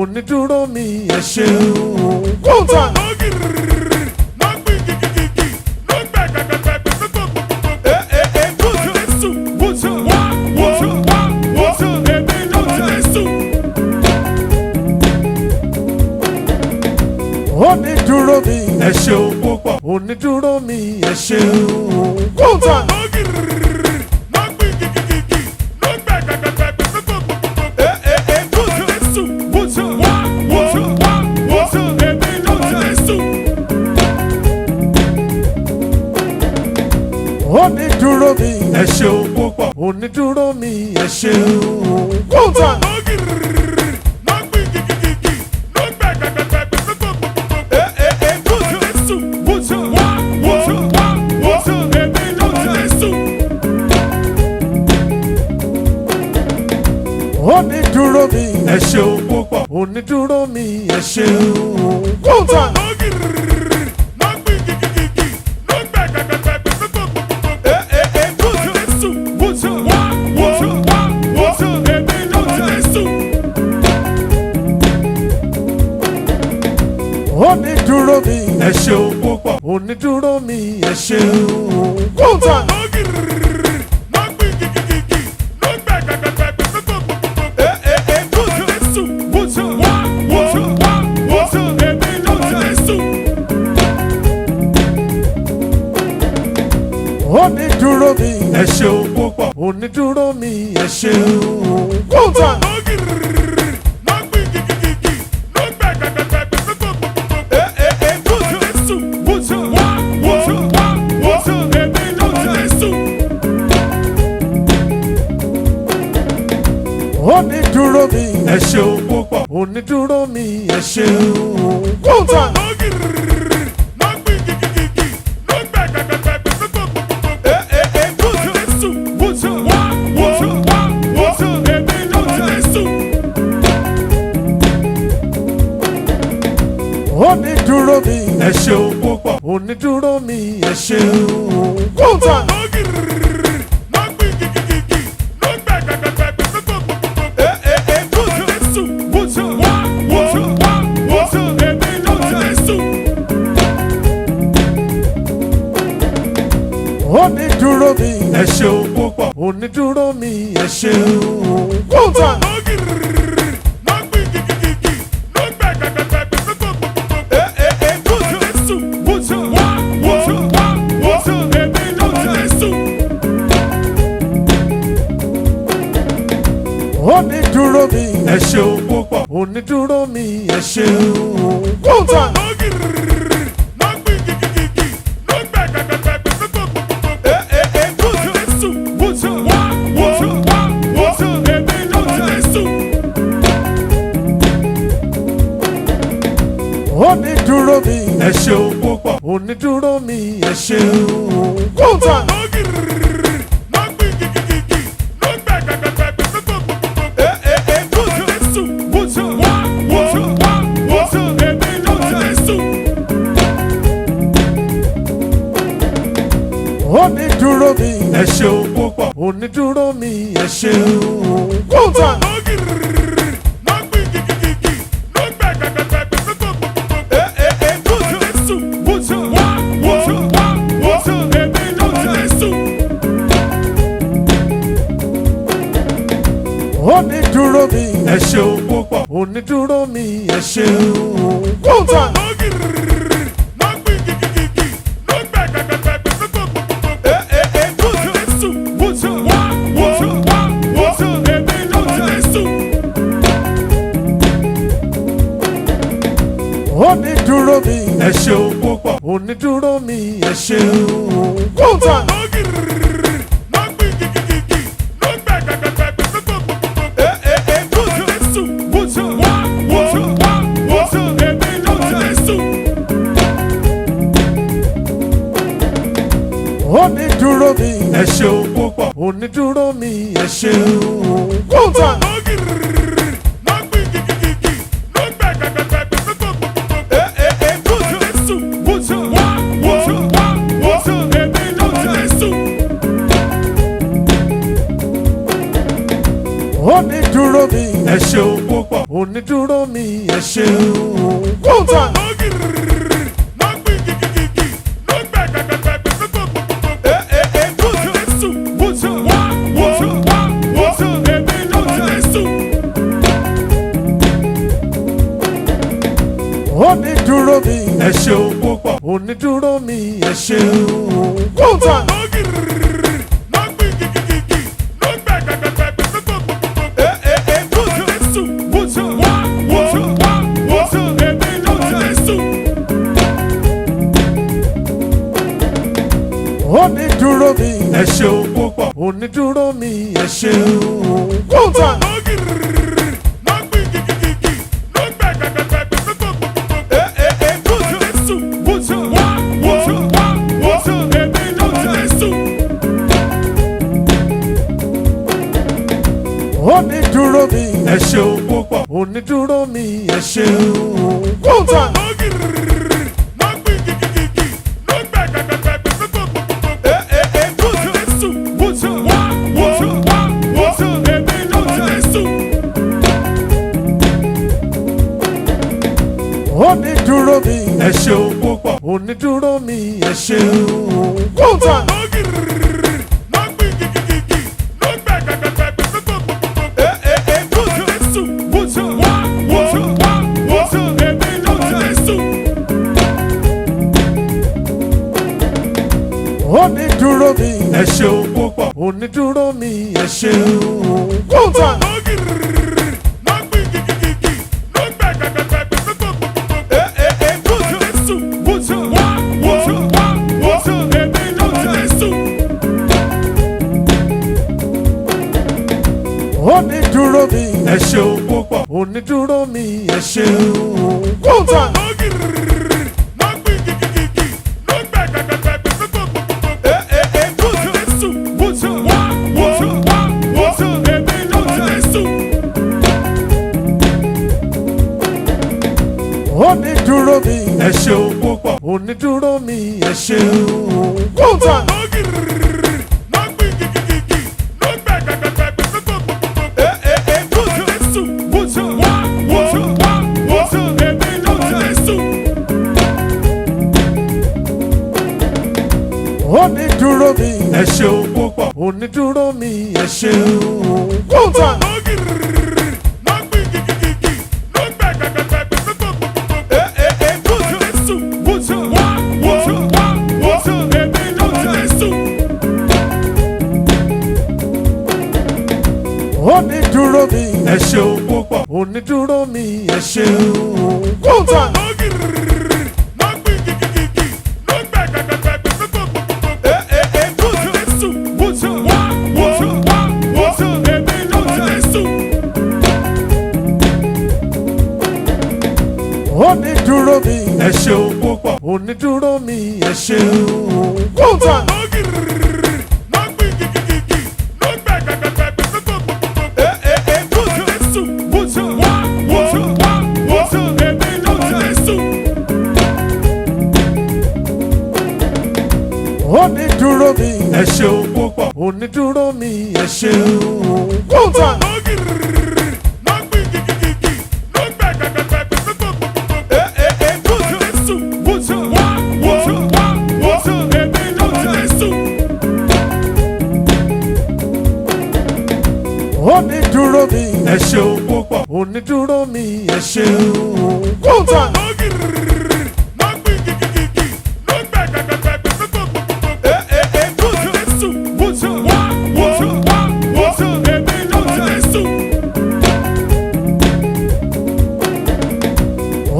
Onídúró mi, ẹ ṣeun. One time. Onídúró mi, Ẹ ṣeun púpọ̀. Onídúró mi, ẹ ṣeun. One time. Onídúró mi, Ẹ ṣeun púpọ̀. Onídúró mi, ẹ ṣeun. One time. Onídúró mi, Ẹ ṣeun púpọ̀. Onídúró mi, ẹ ṣeun. One time. Onídúró mi, Ẹ ṣeun púpọ̀. Onídúró mi, ẹ ṣeun. One time. Onídúró mi, Ẹ ṣeun púpọ̀. Onídúró mi, ẹ ṣeun. One time. Onídúró mi, Ẹ ṣeun púpọ̀. Onídúró mi, ẹ ṣeun. One time. Onídúró mi, Ẹ ṣeun púpọ̀. Onídúró mi, ẹ ṣeun. One time. Onídúró mi, Ẹ ṣeun púpọ̀. Onídúró mi, ẹ ṣeun. One time. Onídúró mi, Ẹ ṣeun púpọ̀. Onídúró mi, ẹ ṣeun. One time. Onídúró mi, Ẹ ṣeun púpọ̀. Onídúró mi, ẹ ṣeun. One time. Onídúró mi, Ẹ ṣeun púpọ̀. Onídúró mi, ẹ ṣeun. One time. Onídúró mi, Ẹ ṣeun púpọ̀. Onídúró mi, ẹ ṣeun. One time. Onídúró mi, Ẹ ṣeun púpọ̀. Onídúró mi, ẹ ṣeun. One time. Onídúró mi, Ẹ ṣeun púpọ̀. Onídúró mi, ẹ ṣeun. One time. Onídúró mi, Ẹ ṣeun. ṣeun púpọ̀. Onídúró mi, ẹ ṣeun. One time. Onídúró mi, Ẹ ṣeun púpọ̀. Onídúró mi, ẹ ṣeun. One time. Onídúró mi, Ẹ ṣeun púpọ̀. Onídúró mi, ẹ ṣeun. One time. Onídúró mi, Ẹ ṣeun púpọ̀. Onídúró mi, ẹ ṣeun. One time. Onídúró mi, Ẹ ṣeun púpọ̀. Onídúró mi, ẹ ṣeun. One time. Onídúró mi, Ẹ ṣeun púpọ̀. Onídúró mi, ẹ ṣeun. One time. Onídúró mi, Ẹ ṣeun púpọ̀. Onídúró mi, ẹ ṣeun. One time. Onídúró mi, Ẹ ṣeun púpọ̀. Onídúró mi, ẹ ṣeun. One time. Onídúró mi, Ẹ ṣeun púpọ̀. Onídúró mi, ẹ ṣeun. One time. Onídúró mi, Ẹ ṣeun púpọ̀. Onídúró mi, ẹ ṣeun. One time. Onídúró mi, Ẹ ṣeun púpọ̀. Onídúró mi, ẹ ṣeun. One time. Onídúró mi, Ẹ ṣeun púpọ̀. Onídúró mi, ẹ ṣeun. One time. Onídúró mi, Ẹ ṣeun púpọ̀. Onídúró mi, ẹ ṣeun. One time.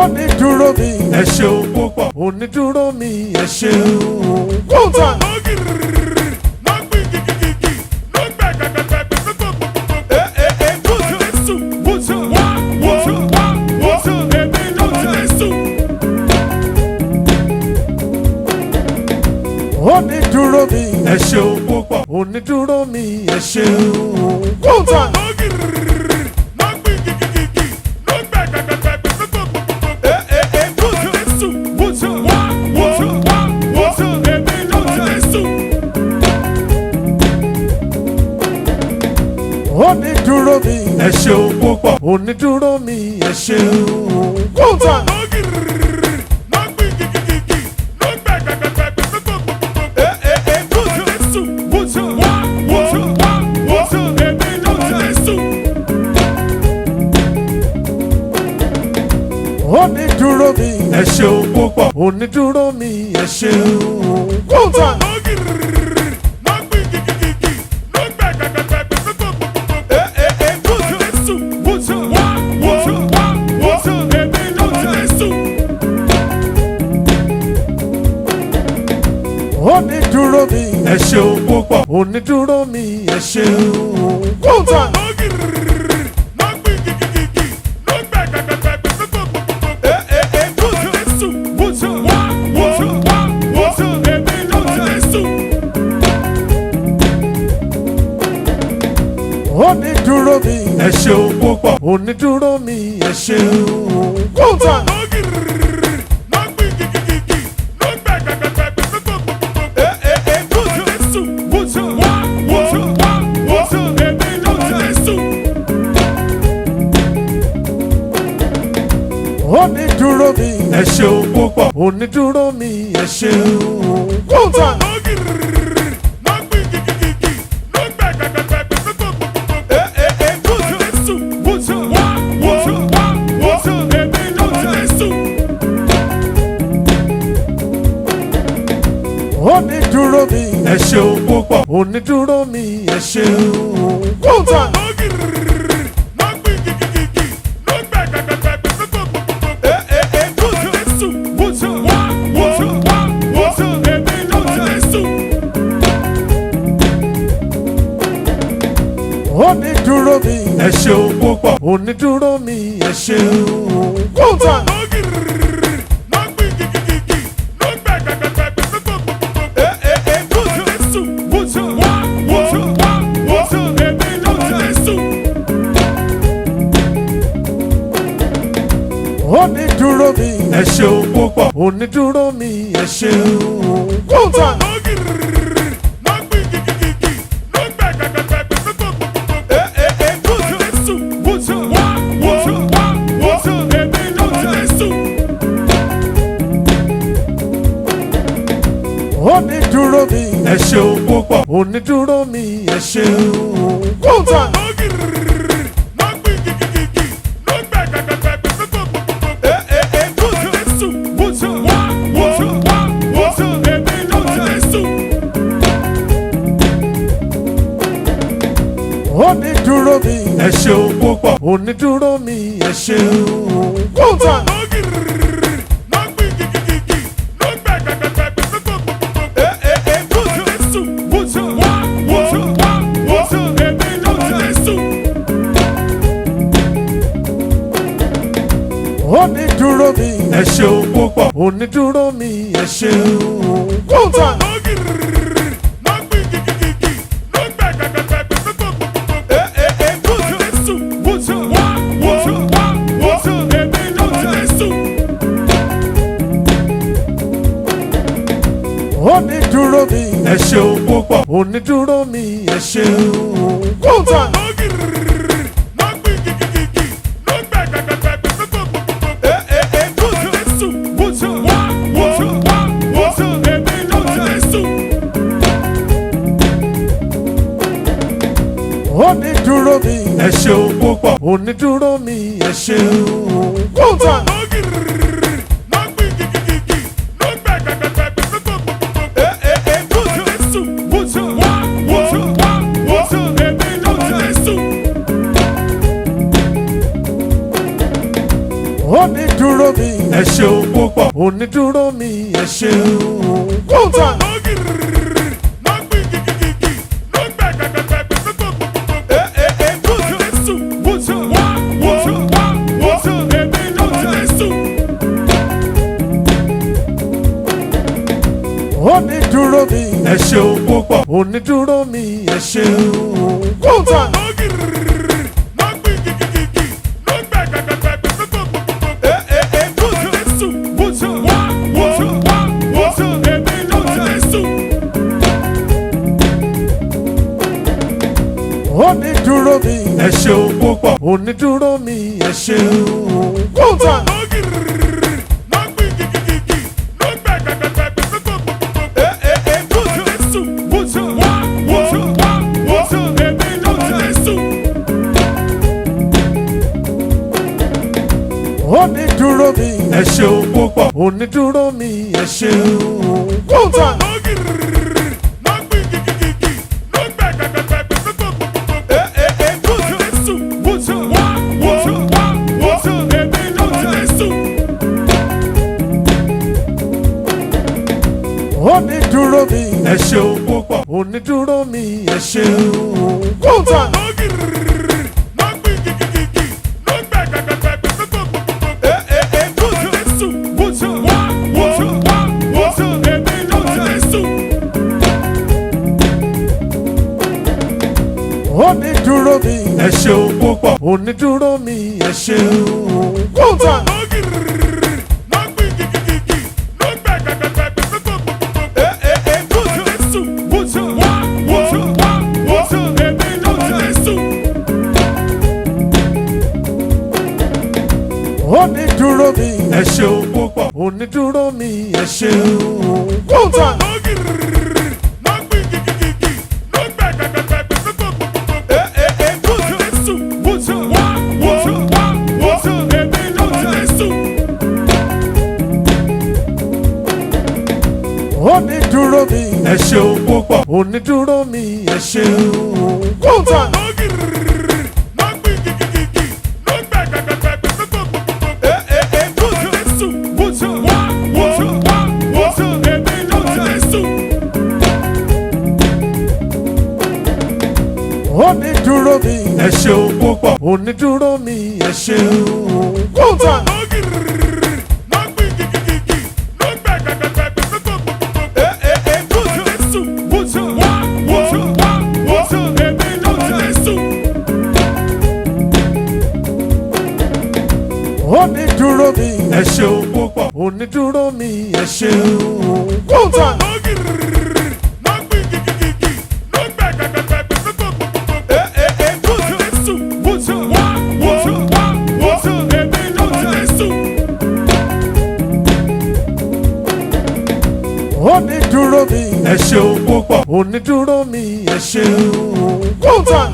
Onídúró mi, Ẹ ṣeun púpọ̀. Onídúró mi, ẹ ṣeun. One time. Onídúró mi, Ẹ ṣeun púpọ̀. Onídúró mi, ẹ ṣeun. One time. Onídúró mi, Ẹ ṣeun púpọ̀. Onídúró mi, ẹ ṣeun. One time. Onídúró mi, Ẹ ṣeun púpọ̀. Onídúró mi, ẹ ṣeun. One time. Onídúró mi, Ẹ ṣeun púpọ̀. Onídúró mi, ẹ ṣeun. One time. Onídúró mi, Ẹ ṣeun púpọ̀. Onídúró mi, ẹ ṣeun. One time. Onídúró mi, Ẹ ṣeun púpọ̀. Onídúró mi, ẹ ṣeun. One time. Onídúró mi, Ẹ ṣeun púpọ̀. Onídúró mi, ẹ ṣeun. One time. Onídúró mi, Ẹ ṣeun púpọ̀. Onídúró mi, ẹ ṣeun. One time. Onídúró mi, Ẹ ṣeun púpọ̀. Onídúró mi, ẹ ṣeun. One time. Onídúró mi, Ẹ ṣeun púpọ̀. Onídúró mi, ẹ ṣeun. One time. Onídúró mi, Ẹ ṣeun púpọ̀. Onídúró mi, ẹ ṣeun. One time. Onídúró mi, Ẹ ṣeun púpọ̀. Onídúró mi, ẹ ṣeun. One time. Onídúró mi, Ẹ ṣeun púpọ̀. Onídúró mi, ẹ ṣeun. One time. Onídúró mi, Ẹ ṣeun púpọ̀. Onídúró mi, ẹ ṣeun. One time. Onídúró mi, Ẹ ṣeun púpọ̀. Onídúró mi, ẹ ṣeun. One time. Onídúró mi, Ẹ ṣeun púpọ̀. Onídúró mi, ẹ ṣeun. One time. Onídúró mi, Ẹ ṣeun púpọ̀. Onídúró mi, ẹ ṣeun. One time. Onídúró mi, Ẹ ṣeun púpọ̀. Onídúró mi, ẹ ṣeun. One time. Onídúró mi, Ẹ ṣeun púpọ̀. Onídúró mi, ẹ ṣeun. One time. Onídúró mi, Ẹ ṣeun púpọ̀. Onídúró mi, ẹ ṣeun. One time. Onídúró mi, Ẹ ṣeun púpọ̀. Onídúró mi, ẹ ṣeun. One time. Onídúró mi, Ẹ ṣeun púpọ̀. Onídúró mi, ẹ ṣeun. One time. Onídúró mi, Ẹ ṣeun púpọ̀. Onídúró mi, ẹ ṣeun. One time. Onídúró mi, Ẹ ṣeun púpọ̀. Onídúró mi, ẹ ṣeun. One time. Onídúró mi, Ẹ ṣeun púpọ̀. Onídúró mi, ẹ ṣeun. One time.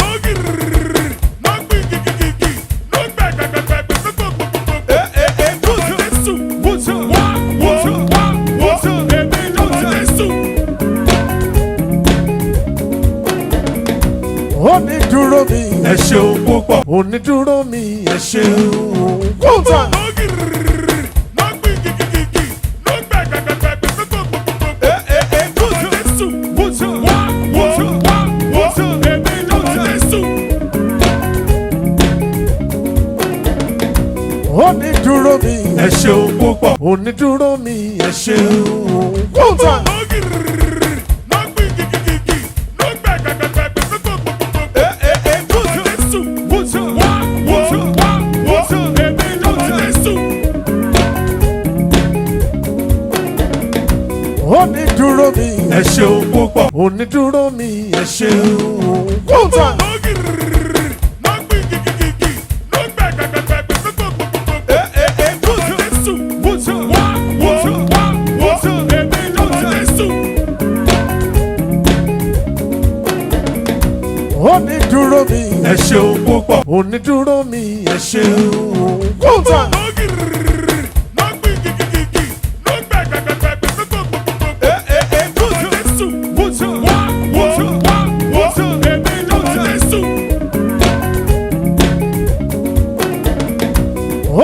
Onídúró mi, Ẹ ṣeun púpọ̀. Onídúró mi, ẹ ṣeun. One time. Onídúró mi, Ẹ ṣeun púpọ̀. Onídúró mi, ẹ ṣeun. One time. Onídúró mi, Ẹ ṣeun púpọ̀. Onídúró mi, ẹ ṣeun. One time. Onídúró mi, Ẹ ṣeun púpọ̀. Onídúró mi, ẹ ṣeun. One time.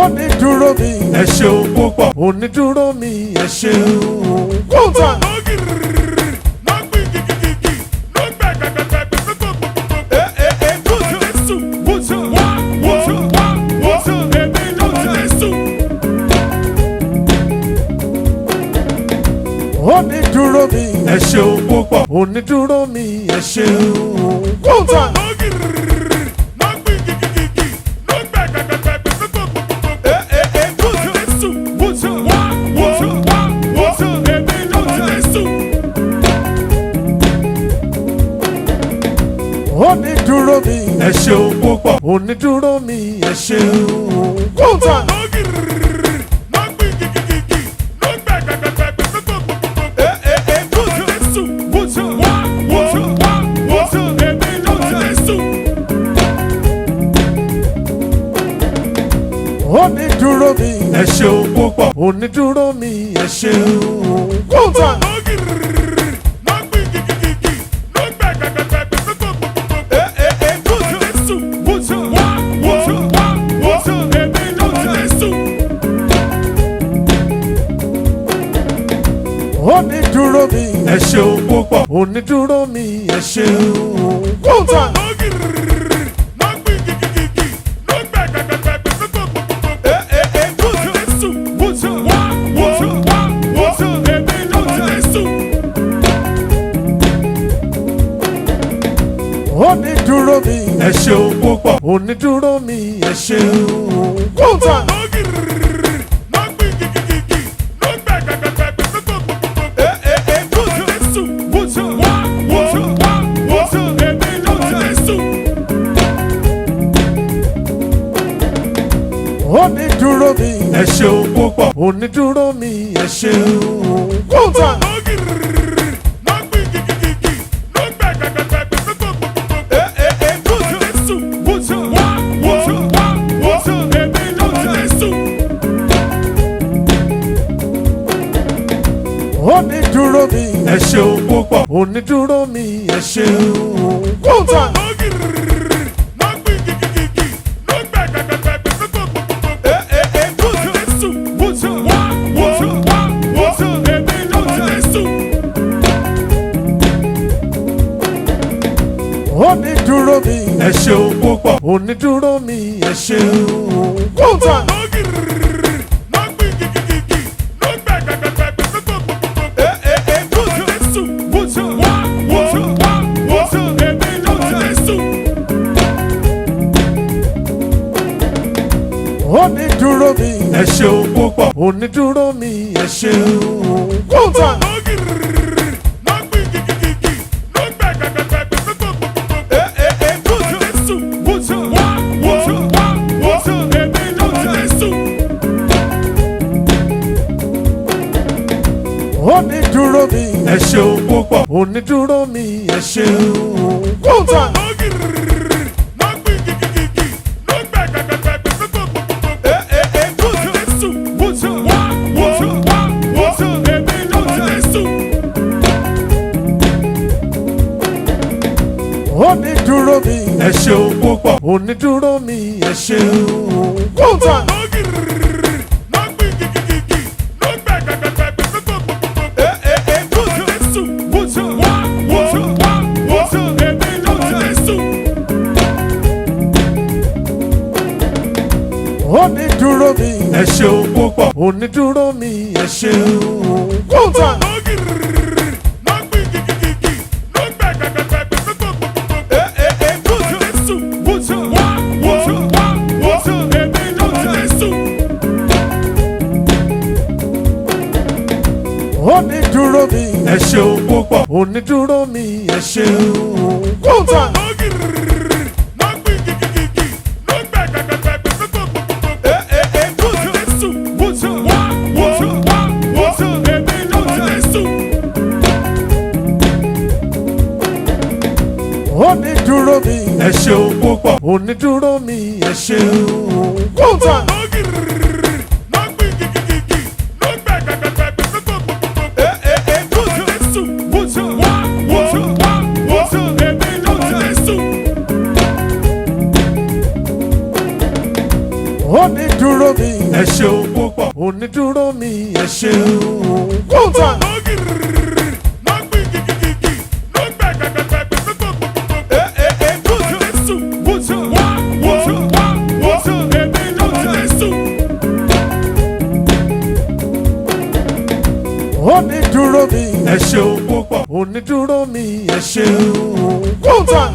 Onídúró mi, Ẹ ṣeun púpọ̀. Onídúró mi, ẹ ṣeun. One time. Onídúró mi, Ẹ ṣeun púpọ̀. Onídúró mi, ẹ ṣeun. One time. Onídúró mi, Ẹ ṣeun púpọ̀. Onídúró mi, ẹ ṣeun. One time. Onídúró mi, Ẹ ṣeun púpọ̀. Onídúró mi, ẹ ṣeun. One time. Onídúró mi, Ẹ ṣeun púpọ̀. Onídúró mi, ẹ ṣeun. One time. Onídúró mi, Ẹ ṣeun púpọ̀. Onídúró mi, ẹ ṣeun. One time. Onídúró mi, Ẹ ṣeun púpọ̀. Onídúró mi, ẹ ṣeun. One time. Onídúró mi, Ẹ ṣeun púpọ̀. Onídúró mi, ẹ ṣeun. One time. Onídúró mi, Ẹ ṣeun púpọ̀. Onídúró mi, ẹ ṣeun. One time. Onídúró mi, Ẹ ṣeun púpọ̀. Onídúró mi, ẹ ṣeun. One time. Onídúró mi, Ẹ ṣeun púpọ̀. Onídúró mi, ẹ ṣeun. One time. Onídúró mi, Ẹ ṣeun púpọ̀. Onídúró mi, ẹ ṣeun. One time. Onídúró mi, Ẹ ṣeun púpọ̀. Onídúró mi, ẹ ṣeun. One time. Onídúró mi, Ẹ ṣeun púpọ̀. Onídúró mi, ẹ ṣeun. One time. Onídúró mi, Ẹ ṣeun púpọ̀. Onídúró mi, ẹ ṣeun. One time. Onídúró mi, Ẹ ṣeun púpọ̀. Onídúró mi, ẹ ṣeun. One time. Onídúró mi, Ẹ ṣeun púpọ̀. Onídúró mi, ẹ ṣeun. One time.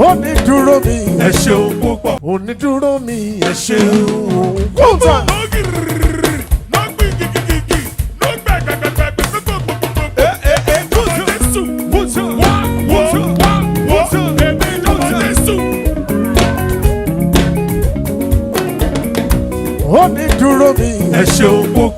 Onídúró mi. Ẹ ṣeun púpọ̀. Onídúró mi, ẹ ṣeun. One time. Onídúró mi. Ẹ ṣeun púpọ̀.